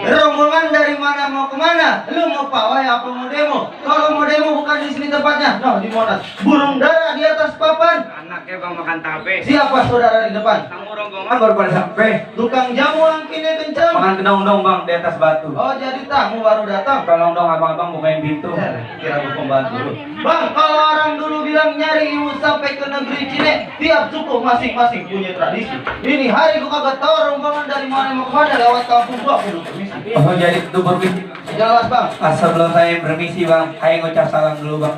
Rombongan dari mana mau kemana? Lu mau pawai apa mau demo? Kalau mau demo bukan di sini tempatnya. No, di Monas. Burung dara di atas papan. Anaknya bang makan tape. Siapa saudara di depan? Kamu rombongan baru pada sampai. Tukang jamu angkinnya kencang. Makan kedong-dong bang di atas batu. Oh, jadi tamu baru datang. Tolong dong abang-abang bukain pintu. Kira gue pembantu lu. Bang, kalau orang dulu bilang nyari ibu sampai ke negeri Cine, tiap suku masing-masing punya tradisi. Ini hari gua kagak tahu rombongan dari mana mau kemana, lewat kampung gua kudu permisi. Oh jadi itu bermisi. Jelas bang. Sebelum saya bermisi bang, saya ngucap salam dulu bang.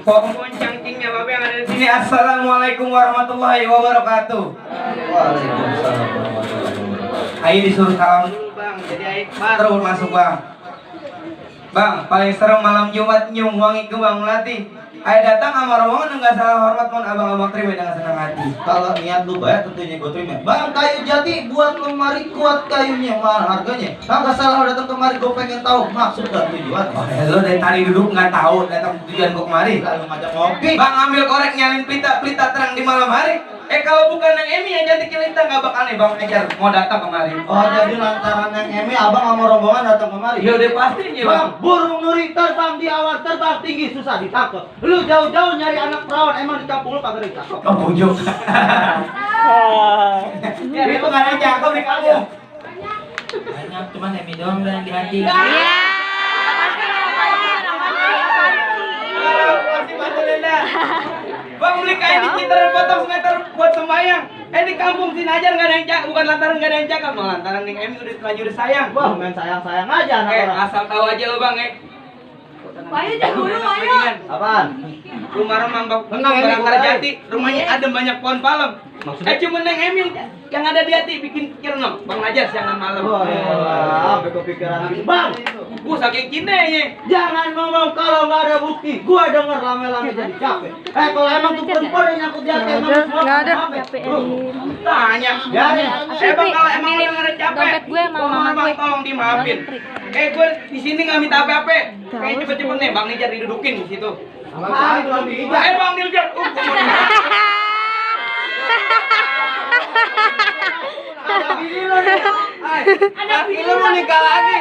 Pohon cangkingnya bapak yang ada di sini. Assalamualaikum warahmatullahi wabarakatuh. Waalaikumsalam warahmatullahi wabarakatuh. Ayo disuruh salam dulu bang, jadi ayo baru masuk bang. Bang, paling serem malam Jumat nyium wangi kembang melati. Ayo datang sama rombongan enggak salah hormat mohon abang-abang terima dengan senang hati. Kalau niat lu baik tentunya gue terima. Bang, kayu jati buat lemari kuat kayunya mahal harganya. Kagak salah datang kemari, gue pengen tahu maksud dan tujuan. Oh, lo dari tadi duduk nggak tahu datang tujuan gue kemari. Kalau ngajak ngopi. Bang ambil korek nyalin pelita terang di malam hari. Kalau bukan yang Emi yang cantik kita nggak bakal nih bang ngejar mau datang kemari. Oh jadi lantaran yang Emi abang sama rombongan datang kemari. Ya udah pasti nih bang. Burung nuri terbang di awan terbang tinggi susah ditangkap. Lu jauh-jauh nyari anak perawan emang di kampung lu kagak ditangkap. Oh bujuk. Ya itu nggak ada cakep di kampung. Banyak cuman Emi doang yang di hati. Bang beli kain di Citer potong semeter buat sembayang. Di kampung sini aja nggak ada yang cakep, bukan lantaran nggak ada yang cakep, malah lantaran nih Emi udah terlanjur sayang. Wah main sayang-sayang aja anak orang. Asal tahu aja lo bang Ayo jangan dulu ayo. Apaan? Rumah Remang Tenang, Emi, Barang gua Jati, rumahnya ada banyak pohon palem. Maksudnya? Cuma Neng Emi yang ada di hati bikin pikir no, Bang Najar siangan malam. Oh iya, apa kepikiran lagi? Bang, Gua saking cintanya. jangan ngomong kalau nggak ada bukti. Gua denger lame-lame jadi capek. Kalau emang tuh perempuan yang nyangkut di hati emang semua Nggak ada. Tanya. Ya, Bang kalau emang lu dengerin capek, dompet gue sama mama Bang gue. tolong dimaafin. Gue di sini nggak minta apa-apa. Kayak cepet-cepet nih Bang Nijar didudukin di situ. Apaan belum diinjak? Bang Nijar. Ada bini lo nih. Anak lu mau nikah lagi.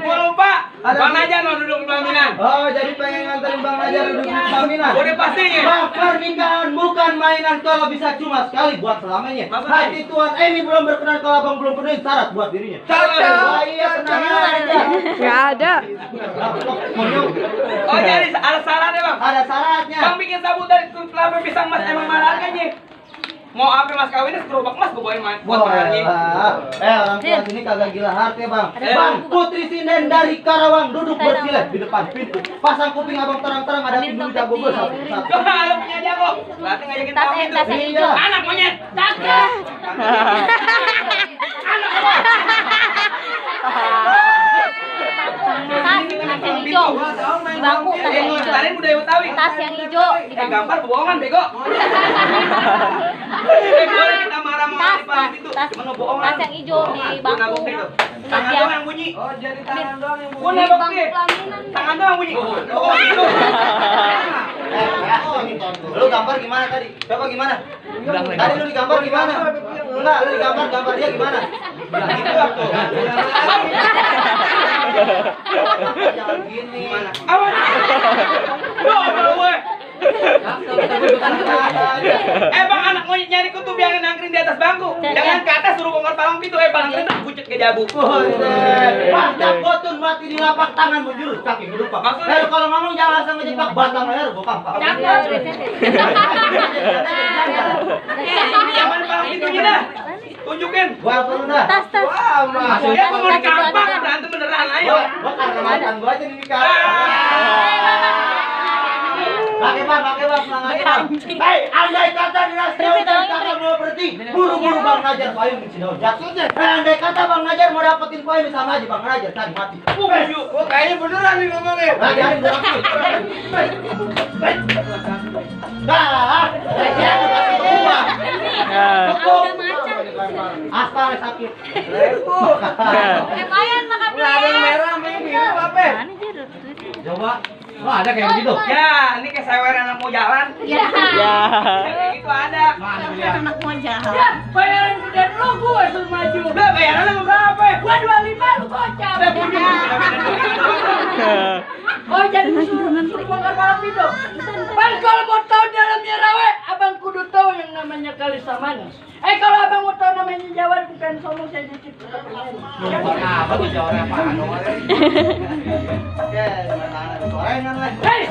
Gua lupa. Bang Najar mau duduk di pelaminan. Oh, jadi pengen nganterin Bang Najar duduk di pelaminan. Udah pastinya. Bang, pernikahan bukan mainan kalau bisa cuma sekali buat selamanya. Hati Tuhan Emi belum berkenan kalau Abang belum penuhi syarat buat dirinya. Cocok. Iya, tenang aja. Nggak ada. Oh jadi ada syaratnya Bang. Ada syaratnya. Bang bikin sabut dari kelapa pisang mas emang mana harganya? Mau apa mas kawinnya gerobak mas gue bawain buat maharnya. Orang tua sini kagak gila harta bang. Ada Bang, bang. Putri Sinden dari Karawang duduk bersila di depan pintu. Pasang kuping abang terang-terang ada pintu jago gue satu-satu. Lu punya jago. Berarti ngajakin Tas kami tas yang tuh. hijau. Anak monyet. Cakep. Tas yang hijau di bangku. Tas yang hijau. Kemarin budaya Betawi. Tas yang hijau di bangku. Gambar bohongan bego. Boleh kita marah mau di palang itu. Tas Cuma bohongan. yang hijau di bangku. Tangan doang yang bunyi. Oh, jadi tangan doang yang bunyi. Gua nembak dia. Tangan doang bunyi. Oh, gitu. Lu gambar gimana tadi? Coba gimana? Tadi lu digambar gimana? Enggak, lu digambar dia gimana? Gitu aku. Jangan gini. Awas. Doa gue. Bang anak mau nyari kutu biarin nangkring di atas bangku. Jangan ke atas suruh bongkar palang pintu. Palang pintu bucet ke jabu. Panjang gotun mati di lapak tangan menjurus kaki melupa. Maksudnya? Kalau ngomong jangan langsung ngejebak batang leher gua kampak. Ini yang mana palang pintunya dah? Tunjukin. Gua turun dah. Tas. Wah, Ya gua mau dikampak berantem beneran ayo. Gua karena mantan gua aja nikah. Pakai bang, tenang aja bang. Hei, andai kata dinasti Ojan kagak mau berhenti, buru-buru Bang Najar payung di Cidahu jatuh. Andai kata Bang Najar mau dapetin payung sama aja Bang Najar tadi mati. Oh, kayaknya beneran nih ngomongnya. Ngajarin berapa? Dah, saya kasih gua. Cukup. Aspal sakit. Lumayan makan Nggak ada yang merah, ini apa? Coba. Wah, ada kayak begitu. Ya, ini kayak sewer anak mau jalan. Ya. Kayak gitu ada. Mana lihat? Anak mau jahat. Ya, bayaran gede lu gue suruh maju. Udah bayarannya berapa? Gua 25 lu gocap. Oh jadi suruh bongkar malam itu. Bang kalau mau tahu dalamnya rawe, abang kudu tahu yang namanya Kalisamana. Kalau abang mau tahu namanya Jawa bukan sombong saya dikit. Apa tuh jawabnya apaan? Oke, mana gorengan lah. Hei,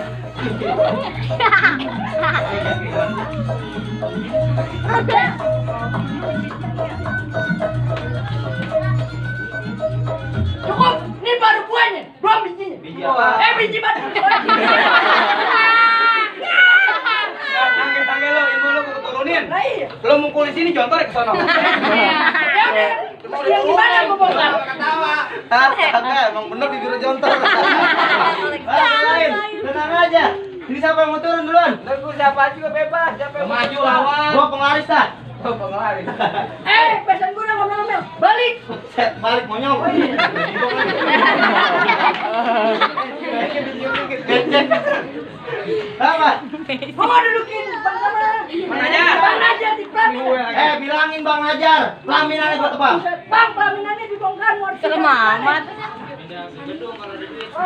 cukup. Ini baru buahnya, belum bijinya. Biji apa? Biji batu. Tangge lo, ilmu lo kudu turunin. Lah iya. Lo mukul di sini jontor ke sono. Ya udah. Yang gimana gua bongkar? Ketawa. Kagak, emang bener bibir jontor. Lain, tenang aja. Ini siapa yang mau turun duluan? Gue siapa juga bebas, siapa yang Maju lawan. Gua penglaris dah. Oh, penglaris. Pesan gua udah ngomel-ngomel. Balik. Set balik monyong. Apa? Gua mau dudukin Bang sama. Bang Najar. Bang Najar di Pelamin. Bilangin Bang Najar, pelaminan gua tebang. Bang, pelaminannya dibongkar mau Serem amat. Gua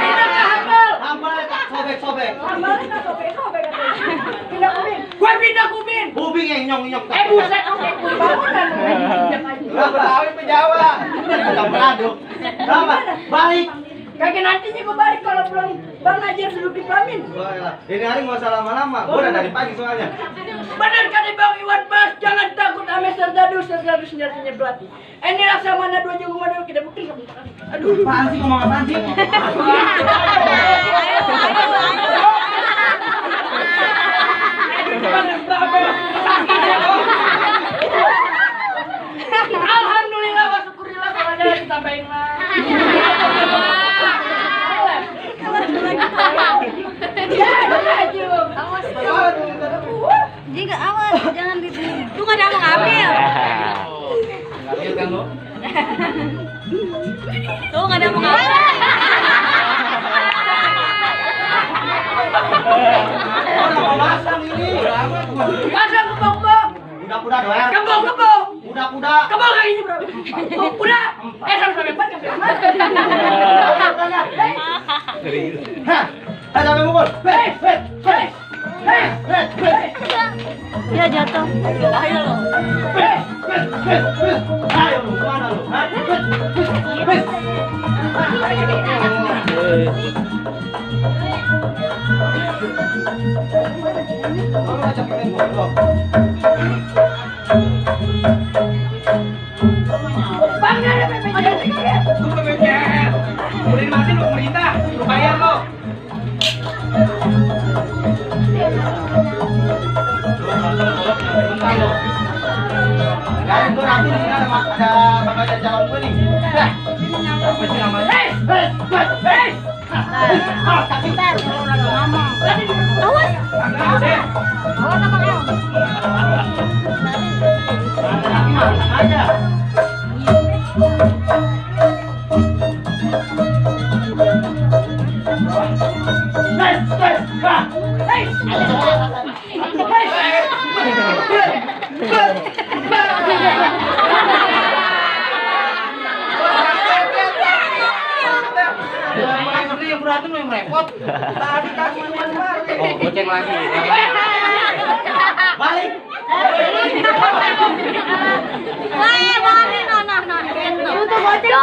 pindah ke Hambal. Hambal tak sobek-sobek. Hambalnya nggak sobek-sobek katanya. Pindah kubin. Gua pindah kubin. Ubing yang nyong-nyong. Buset, oke, gua bangunan. Pindah aja. Gua tahu itu Jawa. Enggak beraduk. Apa? Balik. Kagak nantinya gua balik kalau belum Bang Najar duduk di Pelamin. Ini hari nggak usah lama-lama. Gua udah dari pagi soalnya. Benar kata Bang Iwan Bas, jangan takut ame serdadu senjatanya belati. Ini Laksamana 2 jago model kita bukti. Aduh, Apaan sih ngomong apaan sih? Alhamdulillah wa syukurillah kalau ada yang ditambahin lah. Jika awas, jangan di tuh nggak ada mau ngambil. Ngambil kan lo? Tuh nggak ada mau ngambil. Mau masang ini. Pasang kebong-kebong. Kuda-kuda doang. Kebong-kebong. Kuda-kuda. Kebong kakinya berapa? Udah. Sampai 4 sampai 4. Hah? Sampai mukul. Dia jatuh. Ayo lo. Ayo lu, kemana lu? Hah? Kamu ajak main bola. Bang, ada BPJS. Lu ke BPJS. Udah dimati lu pemerintah, lu bayar lo. Kalian tuh nanti di sini ada bakal ada jalan gue nih. Apa sih namanya? Awas. Udah. Awas sama kamu. Aja. Yang berantem yang repot. Tadi kasih cuma kemarin. Oh, goceng lagi. Balik. Wah, boleh no. Itu boceng.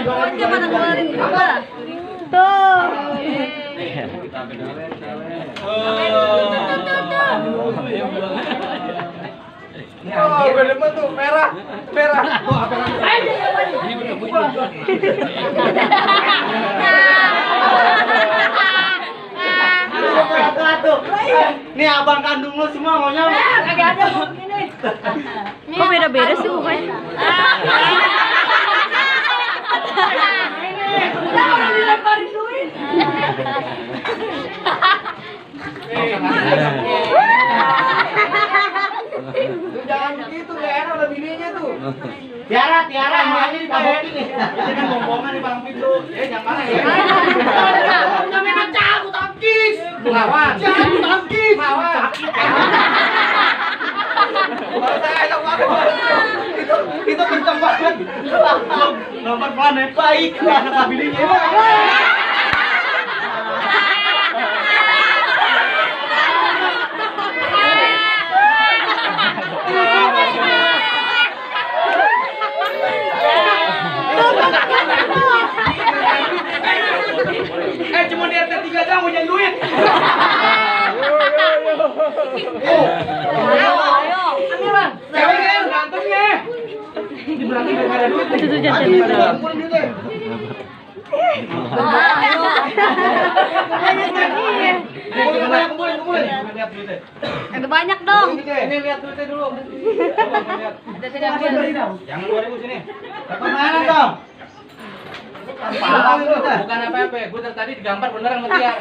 Boceng mana keluarin juga. Tuh. Oh, bener tuh merah. Nih abang kandung lu semua maunya. Kagak ada ini. Kok beda-beda sih mukanya? Udah orang dilemparin duit. Jangan begitu, gak enak udah bininya tuh. Tiara, ini ditabok ini. Ini kan bohongan di Bang Pindo. Jangan marah ya. Namanya aku tangkis. Lawan. Aku tangkis. Lawan. Itu kencang banget. Lompat pelan ya. Baik. Anak kabilinya. Cuma di RT 3 jam punya duit. Ayo. Ambil bang. Cewek kan berantemnya. Di berantem gak ada duit. Itu jangan. Kumpulin duitnya. Kumpulin. Lihat duitnya. Ada banyak dong. Ini lihat duitnya dulu. Jangan 2000 sini. Kemana dong? Bukan apa-apa, gue dari tadi digambar beneran sama dia.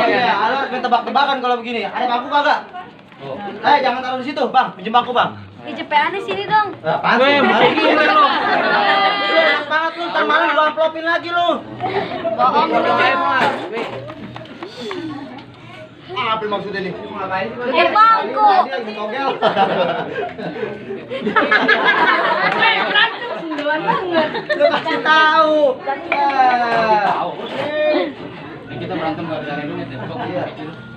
Iya, halo, main tebak-tebakan kalau begini. Ada bangku kagak? Jangan taruh di situ, Bang. Pinjem bangku, Bang. IJPA nih sini dong. Apaan sih? Balik gini lu. Lu enak banget lu, ntar malam gua amplopin lagi lu. Bohong lu. Apa maksudnya nih? Ngapain sih? Bangku. Dia lagi togel. Berantem sembilan banget. Lu kasih tahu. Ini kita berantem gak ada duit ya. Iya.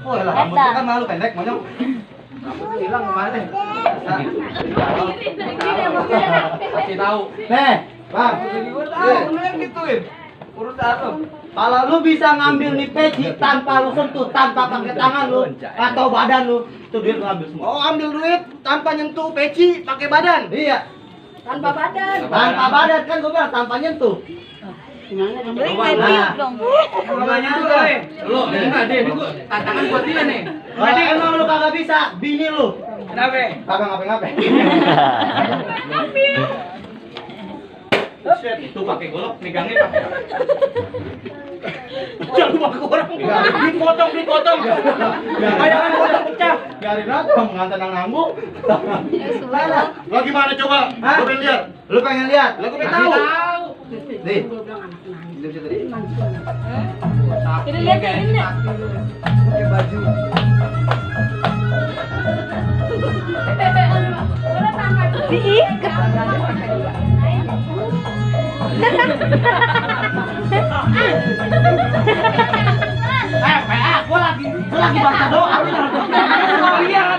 Oh, lah, rambutnya kan malu pendek, monyong. Rambutnya hilang kemana nih? Kasih tahu. Nih, Bang. Lu yang gituin. Urus apa? Kalau lu bisa ngambil nih peci tanpa lu sentuh, tanpa pakai tangan lu atau badan lu, itu duit lu ambil semua. Oh, ambil duit tanpa nyentuh peci pakai badan. Iya, Tanpa badan. tanpa badan kan gua bilang tanpa nyentuh. Beli main tiup dong. Namanya juga. Lu enggak deh, ini gua tantangan buat dia nih. Kalau emang lu kagak bisa, bini lu Kenapa? kagak ngapain-ngapain. Buset, itu pakai golok, megangnya pakai. Jangan lupa ke orang. Dipotong. Bayangan potong pecah. Biarin aja pengantin yang ngamuk. Lo gimana coba? Hah? Lu pengen lihat? Lu pengen lihat? Lu pengen tahu? Nih. Di situ nih. Ini lihat ini. Pakai baju. Diikat. Gua lagi baca doa. Kuliah.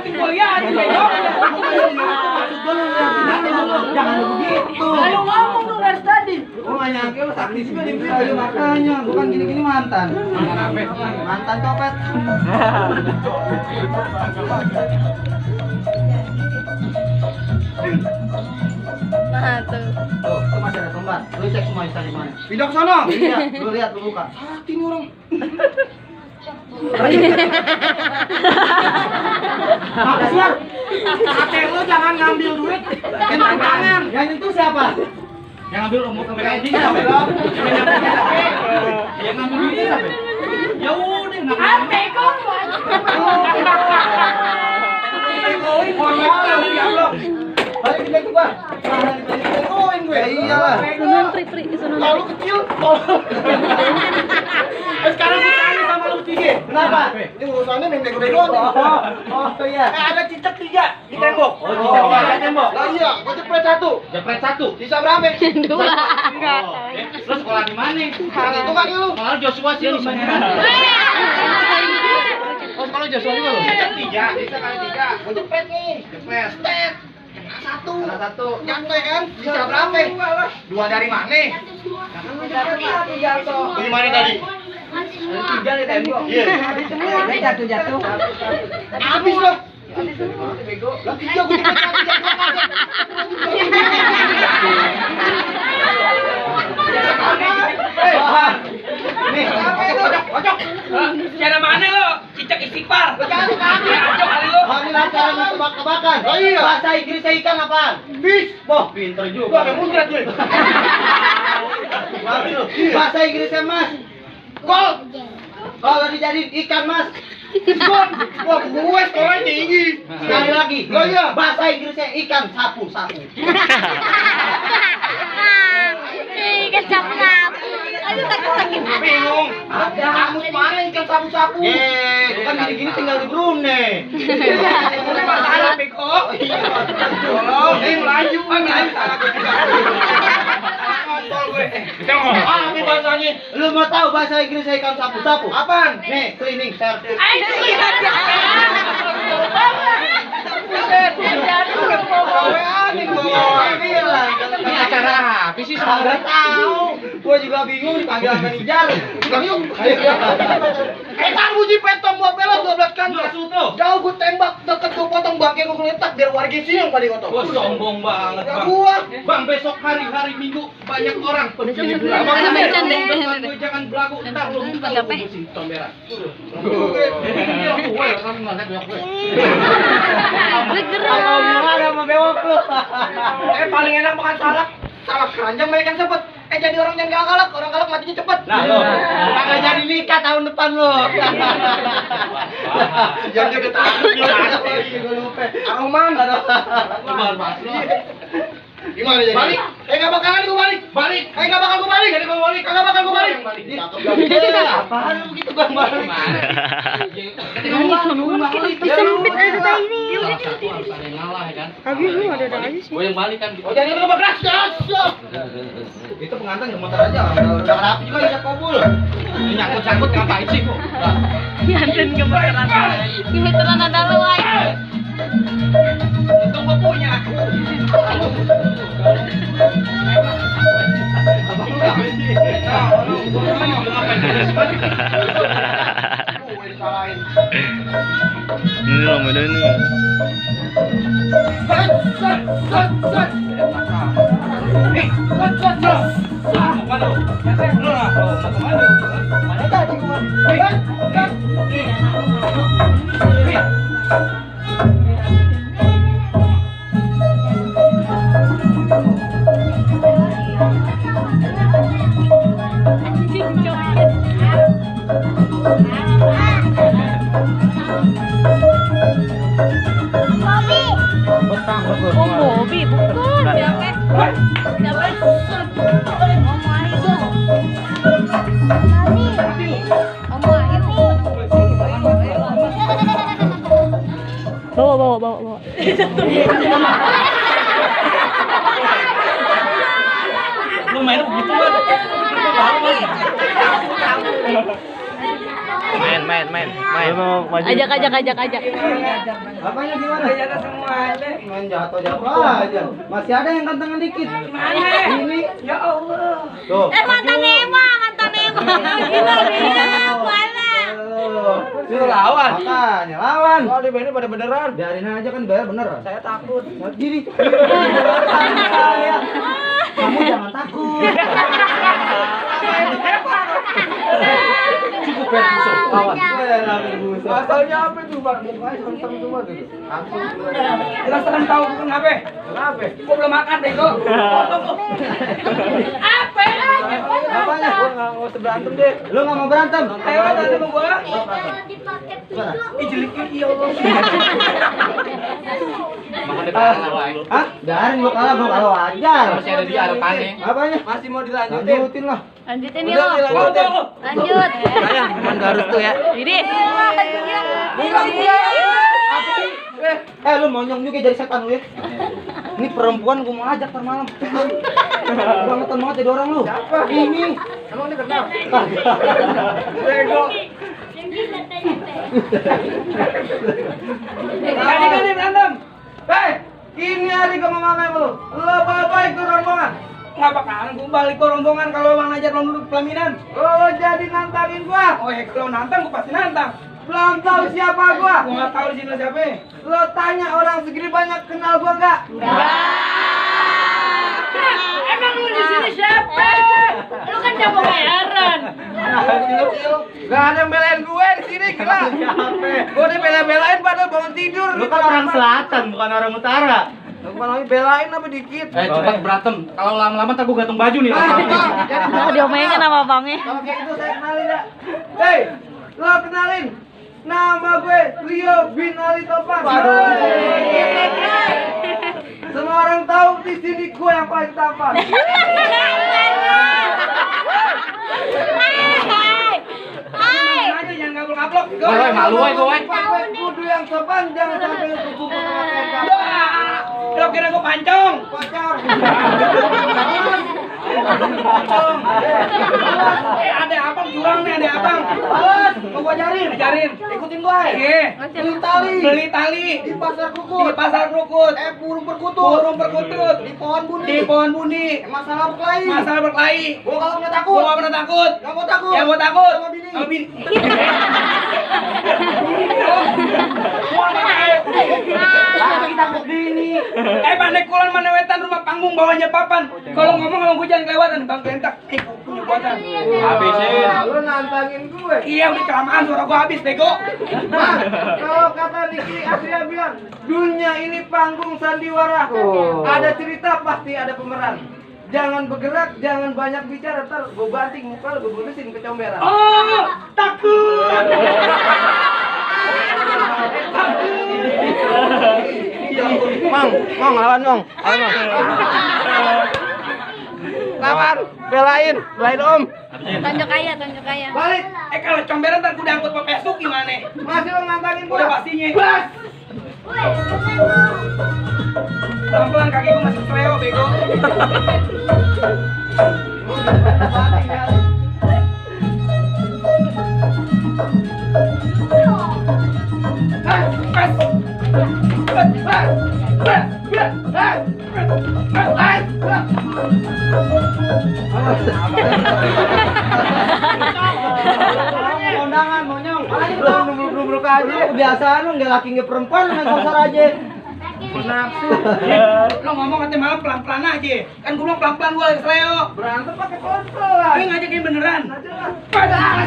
Jangan begitu. Lalu ngomong tuh dari tadi. Gua nggak nyangka lu sakti sih makanya. Bukan gini-gini mantan. Mantan copet. Nah tuh. Tuh, itu masih ada lembar. Lu cek semua install di mana. Pindah ke sana. Iya, lu lihat, lu buka. Sakti nih orang. Apa sih? Kate lu jangan ngambil duit. Kena tangan. Yang itu siapa? Yang ngambil mau ke megang ini siapa? Yang ngambil duitnya siapa? Ya udah enggak Ate kok. Balik ke gua. Koin gue. Ya iyalah. Sunan pri sunan. Lalu kecil. Sekarang gue tanya sama lu tiga. Kenapa? Ini urusannya main bego-bego nih. Oh iya. Ada cicak 3 di tembok. Oh, cicak tiga di tembok. Lah iya, gua jepret 1. Jepret 1. Sisa berapa? Dua. Lu sekolah di mana? Itu kaki lu. Kalau Joshua sih lu. Oh, kalau Joshua juga lu. Cicak 3, sisa kali 3. Gua jepret nih. Jepret. Stet. Kena 1. Nyantai kan? Sisa berapa? 2 dari mana? Dari mana tadi? Tiga di tembok. Iya. Jatuh. Habis loh. Lah 3 gua Nih, Kocok. Cara mana lo? Cicak istighfar. Jangan kaki. Kocok kali lo. ini lantaran tebak-tebakan. Oh iya. Bahasa Inggrisnya ikan apaan? Fish. Boh, pinter Gua juga. ada muncrat gue. Bahasa Inggrisnya mas. Kol. Kalau dijadiin ikan mas. Wah, gue sekolah tinggi. Sekali lagi. Oh iya. Bahasa Inggrisnya ikan sapu-sapu. Ikan sapu-sapu. Aduh takut. Bingung. Ada kamus mana ikan sapu-sapu? Bukan gini-gini tinggal di Brunei. Ini masalah Beko. Tolong, melayu. Melayu salah gue juga. Ngompol gue. Apa bahasanya? Lu mau tahu bahasa Inggrisnya ikan sapu-sapu? Apaan? Nih, cleaning service. Ini acara apa sih Agak tahu. Gua juga bingung dipanggil manajer. Yuk. Kan uji petong gua pelot 12 kan. Jauh gua tembak deket gua potong bangke gua ngeletak biar warga sini yang pada kotor. Wah, sombong banget, Ya Bang. gua. Bang, besok hari Minggu banyak orang. Abang macan deh. Gue jangan belagu, entar lu buka lu Gape. musim tomberan. Ada mau bewok lu. Paling enak makan salak. Salak keranjang banyak yang cepet. Jadi orang yang galak, orang galak matinya cepet. Nah, lo kagak jadi nikah tahun depan lo. Jadi udah takut Aroman. Gimana jadi? Balik. Enggak bakalan gua balik. Balik. Enggak bakal gua balik. Jadi gua balik. Enggak bakal gua balik. Apaan lu begitu Bang Bang? Disempit aja tadi ini. Gue yang balik kan gitu. Oh, jadi lu bergerak gas. Itu pengantin di motor aja. Udah rapi juga ya kabul. Nyangkut-nyangkut ngapain sih kok? Yanten gemeteran. Gemeteran ada lu ay. Itu gua punya. Abang lu ngapain sih? Ini Ramadan nih. Oh Bobby bukan. Siapa? Siapa? Om Ayu. Om Ayu. Bawa. Lu main begitu kan? Main. Lu mau maju. Ajak. Apanya gimana? Jatuh semua. Main jatuh aja. Masih ada yang gantengan dikit. Ini Ya Allah. tuh. Mantan Ema. Gila dia. Mana? Suruh lawan. Makanya lawan. Oh, di ini pada beneran. Biarin aja kan bayar beneran. Saya takut. Gini. Kamu jangan takut. Cukup ya busuk. Lawan. Asalnya apa itu, Bang? Mukanya sengsem semua gitu. Jelaskan tahu kenapa? Kenapa? Gua belum makan deh kok. Apa? Apanya? Gua enggak mau berantem deh. Lu nggak mau berantem? Ayo tadi sama gua. Gimana? Ih jelikin ya Allah. Hah? Biarin gua kalah, gua kalau wajar. Masih ada dia harapannya. Apanya? Masih mau dilanjutin. Lanjutin lah. Lanjutin Udah, yuk. dilanjutin. Lanjut. Teman garus tuh ya. Ini. Lu monyong juga jadi setan lu ya. Ini perempuan gua mau ajak ntar malam. Bangetan banget jadi orang lu. Siapa? Ini. Emang dia kenal? Bego. Tadi kan dia berantem. Ini hari gua ngomongin lu. Lu baik ke rombongan. Nggak bakalan gua balik ke rombongan kalau Bang Najar belum duduk pelaminan. Lu jadi nantangin gua. Oh ya kalau nantang gua pasti nantang. Belum tahu siapa gua. Gua nggak tahu di sini siapa. Lu tanya orang segini banyak kenal gua enggak? Emang lu di sini siapa? Lu kan jago bayaran. Gak ada yang belain gue di sini gila. Gue dibela-belain padahal bangun tidur. Lu kan orang selatan, bukan orang utara. Bukan lagi belain apa dikit. Cepat berantem. Kalau lama-lama tak gua gantung baju nih. Nah, diomelin sama abangnya. Kalau kayak gitu saya kenalin ya. Hei, lo kenalin. Nama gue Rio bin Ali Topan. Semua orang tahu di sini gue yang paling tampan. Aja jangan ngablok-ngablok. Woi, malu gue. Pakai kudu yang sopan, jangan sampai lu kumpul Lo kira gue pancong? Pacar. Pancong. Ada abang curang nih, ada abang. Alas, mau gue ajarin. Ikutin gue. Beli tali. Di pasar krukut. Burung perkutut. Di pohon bundi. Masalah berkelahi. Gue kalau pernah takut. Gak mau takut. Sama bini. Pandai kulon mana wetan rumah panggung bawahnya papan. Kalau ngomong sama gue jangan kelewatan, Bang Bentak. Punya buatan. Habisin. Lu nantangin gue. Iya, udah kelamaan suara gue habis, bego. Bang, kalau kata Niki Asria bilang, dunia ini panggung sandiwara. Ada cerita pasti ada pemeran. Jangan bergerak, jangan banyak bicara, ntar gue banting muka lu, gue putusin kecomberan. Oh, takut. Mong, lawan Mong. Lawan, belain Om. Tonjok kaya. Balik. Kalau comberan ntar gue diangkut pakai Facebook gimana? Masih lo ngantangin gue. Udah pastinya. Bas. Pelan-pelan kaki gue masih seleo, bego. Kondangan monyong. Belum aja. Kebiasaan lu nggak laki nggak perempuan main kasar aja. Nafsu. Lo ngomong katanya malam pelan-pelan aja. Kan gue bilang pelan-pelan gue lagi seleo. Berantem pakai pelan-pelan. Gue ngajakin beneran. Padahal.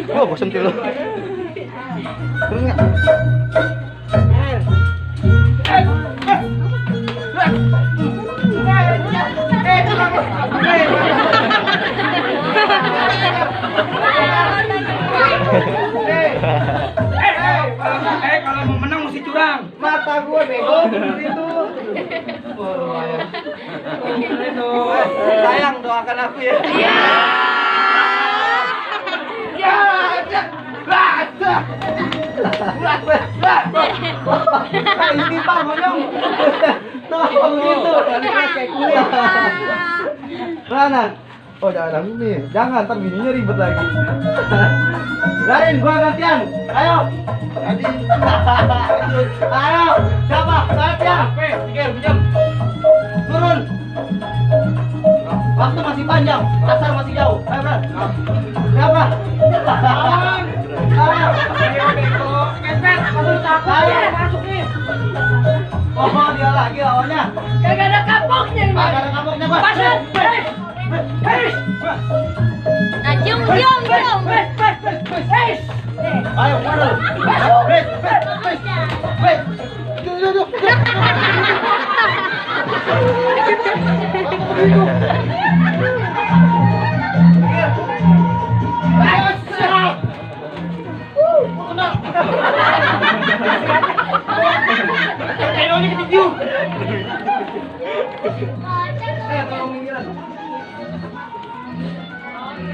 Gua bosan tuh lu. Kalau mau menang mesti curang. Mata gue bego itu. Sayang doakan aku ya. Istighfar monyong. Kenapa begitu? Kayak kuliah. Ranan. Oh jangan ini, jangan ntar bininya ribet lagi. Darin, gua gantian. Ayo. Ayo, siapa? Gantian. Pinjam. Turun. Waktu masih panjang, pasar masih jauh. Ayo, Bran. Siapa? Ayo. Ayo, masuk nih. Oh, dia lagi lawannya. Kagak ada kapoknya ini. Kagak ada kapoknya, Bang. Pasar. Nah, jom. Ayo, waduh. Wait. Duduk.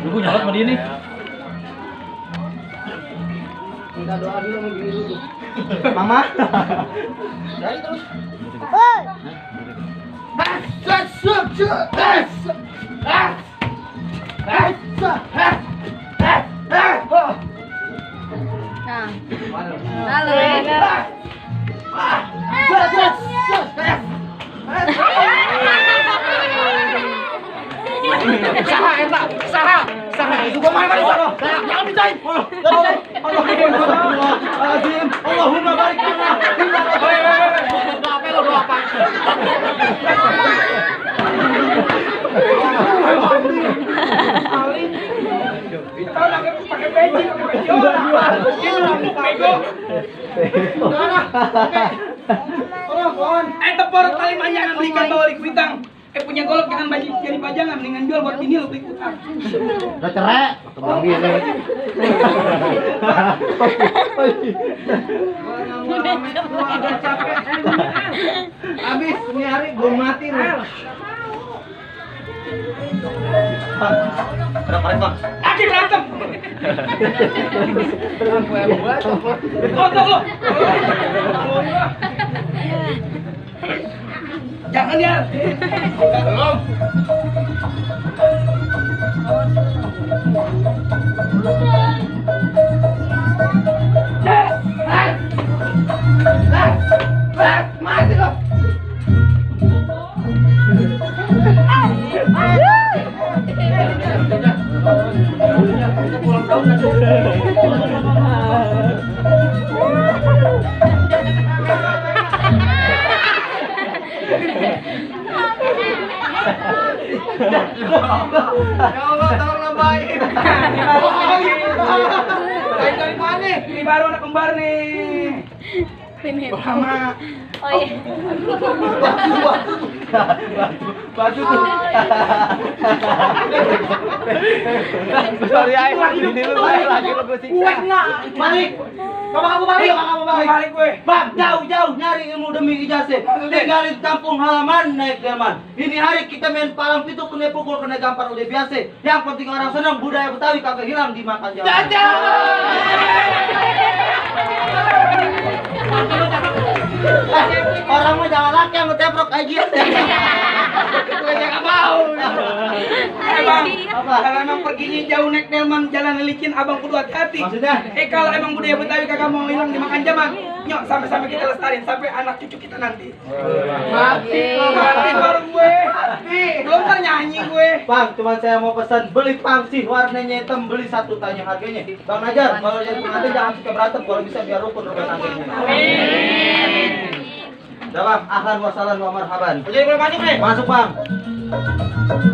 Lu nyalot sama dia nih. Minta doa dulu sama gini dulu. Mama. Jadi terus. Nah, lalu. Saha. Juga mana jangan bicain. Allahumma barik lana. Doa apa? Tahu lagi pakai peci, Ini bego. pohon. Tepor tali manjangan belikan bawa di kuitang. Punya golok jangan jadi pajangan, mendingan jual buat bini lo beli utang. Udah cerai. Tukang gini. Habis ini hari gue mati lu. Udah paling bang. Aki berantem. Kotor lo. Jangan ya. Belum. Mati lo. Ya Allah, tolong nambahin. Dari mana? Ini baru anak kembar nih. Sama Oh iya. Baju tuh. Sorry ay, ini lu lagi lu gue siksa. Balik. Kamu balik. balik gue. Bang, jauh-jauh nyari ilmu demi ijazah. Tinggalin kampung halaman naik delman. Ini hari kita main palang pitu kena pukul kena gampar udah biasa. Yang penting orang senang budaya Betawi kagak hilang dimakan jalan. Orang mah jangan laki yang ngeteprok kayak gitu. Gue gak mau. Bang, Apa? kalau emang perginya jauh naik delman jalan licin, abang kudu hati-hati. Maksudnya? Kalau emang budaya Betawi kagak mau hilang dimakan zaman, nyok sampai kita lestarin sampai anak cucu kita nanti. Mati. Baru gue. Belum nyanyi gue. Bang, cuman saya mau pesan beli pangsi warnanya hitam, beli satu tanya harganya. Bang Najar, kalau jadi pengantin jangan suka berantem, kalau bisa biar rukun rumah tangganya. Udah bang, ahlan wa sahlan wa marhaban. Jadi boleh maju nih. Masuk bang.